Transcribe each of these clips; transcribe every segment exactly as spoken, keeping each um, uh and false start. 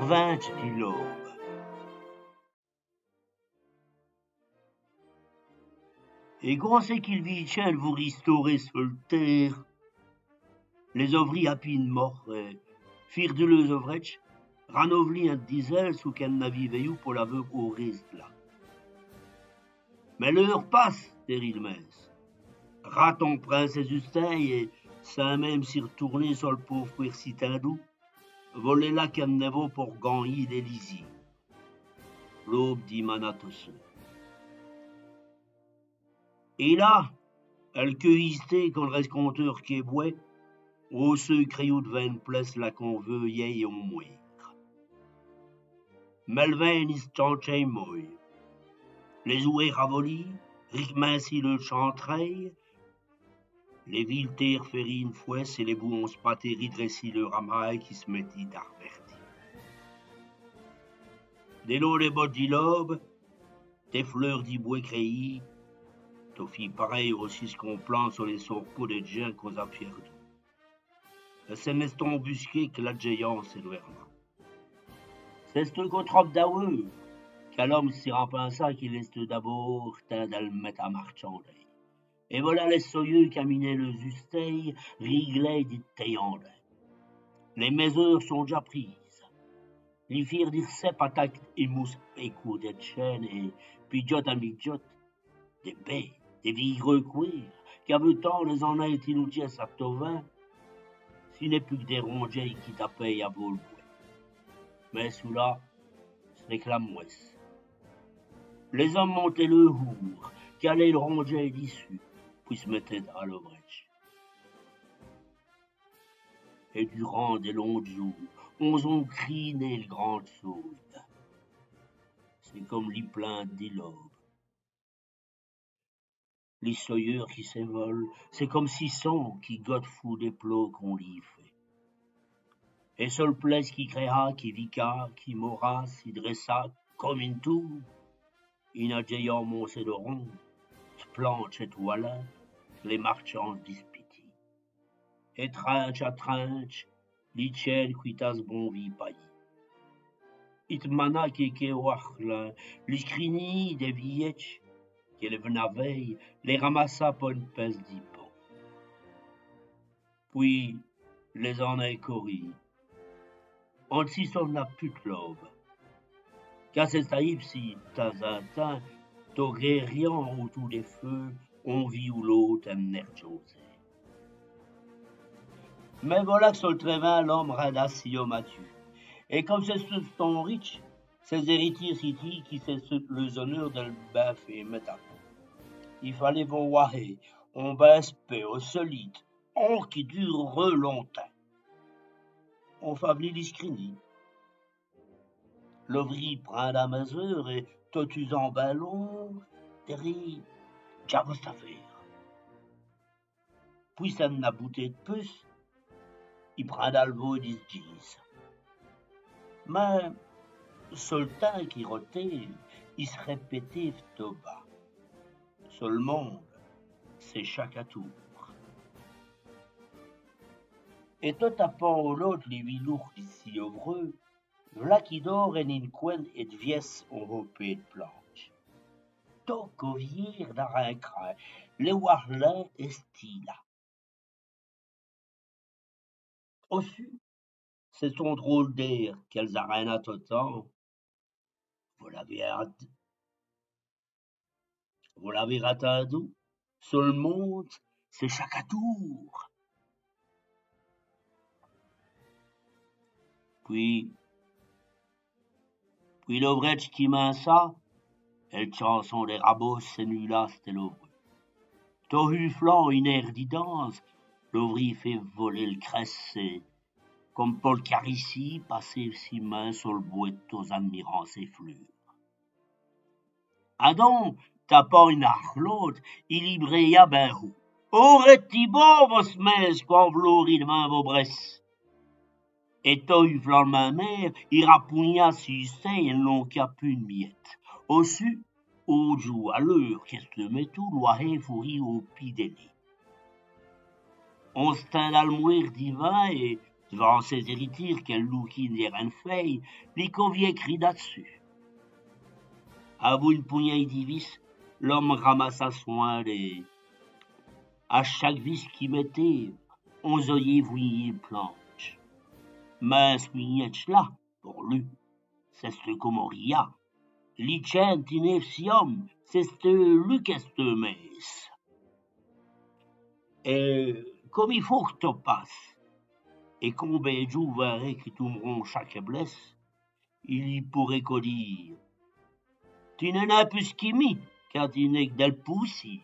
Vinte di l'aube. Èt quand c'èst qui l' vî tchène vout ristaurer seû l' tére, lès-ovrîs a pîde mors, èt, fîr di leûs-ovrèdjes, ranovlît in dizèl çou qu'ènn' avît vèyou po l'aveu aurèsse là. Mins l'eûre passe, dèrî l' mêsse. Rate on prind sès-ustèyes èt, sins min.me si r'toûrner so l' pôve pwêre citindou, vole là qu'ènn' avou po gangnî dès lizîres. L'aube dimana tot seû. Èt là, èl queû hîsté come rèsconteûr qu'èst bwès, on seû crèyout d'vins ène plèce là qu'on veûyèt on mwére. Mins l' vint i s' tchandjèt måy. Lès-owês ravolît, ric'mincît leû tchantreûye, lès vîles têres fèrît one fwèce èt lès bouhons spatés ridrèssît leû ramâye qui s' mètît d'arvèrdi. Dèlà lès botes di l'aube, dès fleûrs di bwès crèyît, tot fît parèy ossi ç' qu'on plante so lès sôrpôs dès djins qu'on-z-a pièrdu. Èt c'èst d' on busquér qui l' djèyance èst dwèrma. C'èsteût co trop d'aveûr, qu'l'ome si rapinsa qu'il èsteût d'abôrd timps dèl mète a martchandèr. Èt volà lès soyeûs caminèt leûs-ustèyes, riglèyes di tèyant. Lès mèseûres sont dja prîses. Li fîr di r'cèpes atake èmousse ècoût dès tchènes èt, pidjote a midjote, dès bês, dès vîreûs cwêrs, qu'aveût tant lès-annêyes tinoudjèsses a tot vint, ci n'èst pus qu' dès rondjèyes qui tapèt avou l' bwès. Mins çoula, ç' n'èst qu' la mwèsse. Lès-omes montèt leû hoûr, calèt l' rondjèye dissus, pwîs s' mètèt a l'ovrèdje. Èt durant dès longs djoûs, on-z-a crîné l' grande sôde. C'èst come li plinte di l'aube. Li soyeûr qui s'èvole, c'èst come si sang qui gote foû dès plos qu'on lî fêt. Èt so l' plèce qui crèha, qui vica, qui mora, si drèssa, come one toûbe, i n'a djèyant moncé d' ronds, d' plantches èt d' walins, lès martchands dispitît. Èt trintche a trintche, li tchène qwita s' bon vî payis. I d'mana quékes warlins, li scrinî dès vîyèdjes, qu'èle v'na vèy, lès ramassa po one pèce di pan. Pwîs, lès-annêyes corît. On n' si sov'na pus d' l'aube. Ca s'èstîve si, timps in timps, tot rêriant autoû dès feûs, on vî ou l'ôte ènnèrjôser. Mins volà qu' so l' trèvin l'ome rada si-home adiu. Èt come c'èsteût on ritche, sès-èritiers si dît qui c'èsteût leûs-oneûrs dèl bin fé mète a pau. I faleût vos waher, on bin spès, solide, on qui durereût longtimps. On fa v'ni li scrinî. L'ovrî prind la mèseûre èt, tot usant bin lon, dèrî: « Dj'a vosse afêre. » Pwîs, sins n' boutî d' pus, i prinda l' vôye di s' djîse. Mins so l' timps qui rotéve, i s' rèpètéve tot bas: « So l' monde, c'èst chaque a toûr. » Èt tot tapant on-ôte li vî loûrd di si-home, v'la qu'i dôrt è-n-in cwin èt d' vièsse on hopê d' plantches. Tot co viêr d'arincrins, lès warlins èstît là. Ossu, c'èst on drole d'êr qu'èle-z-arina tot l' timps. Vos l'avîz at-, vos l'avîz atindou, so l' monde, c'èst chaque a toûr. Pwîs, pwîs l'ovrèdje qui minça, èl tchanson dès rabôs s'ènûla stè l'ovrî. Tot huflant in êr di danse, l'ovrî fêt voler l' crèsse, come po l' carissî, passéve si min.me so l' bwès tot-z-admirant sès fleûrs. Adon, tapant one arlôte, i li brèya bin hôt: « Ôrèstîz bons, vosse mêsse, quand vos l'ôrîz d'vins vos brèsses. » Èt tot huflant l' min.me êr, i rapougna si s' sèye èt n' lonqua pus one miète. Ossu, ôdjoû, a l'eûre qu'èsteût mètou, l' wahê fourît au pîd dè lét. On s' tinda l' mwêre divins èt, D'vant cès-èritîres, qu'èl loûkî n'èst rin fêye, li coviè crît da-d'ssus. Avou ène pougnêye di vis', l'ome ramassa swin lêt. A chaque vis' qu'i mètéve, on-z-oyéve win.ner èl plantche. Mins ç' win.nèdje-là, por lu, c'èsteût come on ria. Li tchin.ne t'inéve si-ome, c'èsteût lu qu'èsteût mêsse. Èt come i faut qu' tot passe, èt qu'on bê djoû vêrè qui toûrneront chaque blèsse, i li pourè co dîre: Ti n'ès nin pus qui mi, quand i n'èst qui dèl poussîre.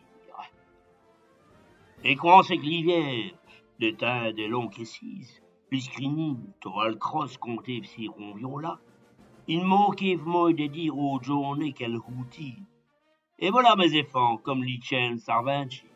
Èt qwand c'èst qu' l'iviêr, dè timps dè longuès sîses, li scrinî, tot al crosse, contéve cis ronvions-là, i n' manquéve mauye dè dîre aus djon.nes quél hoûtî: Èt volà, mès-èfants, come li tchin.ne s'arvintchît.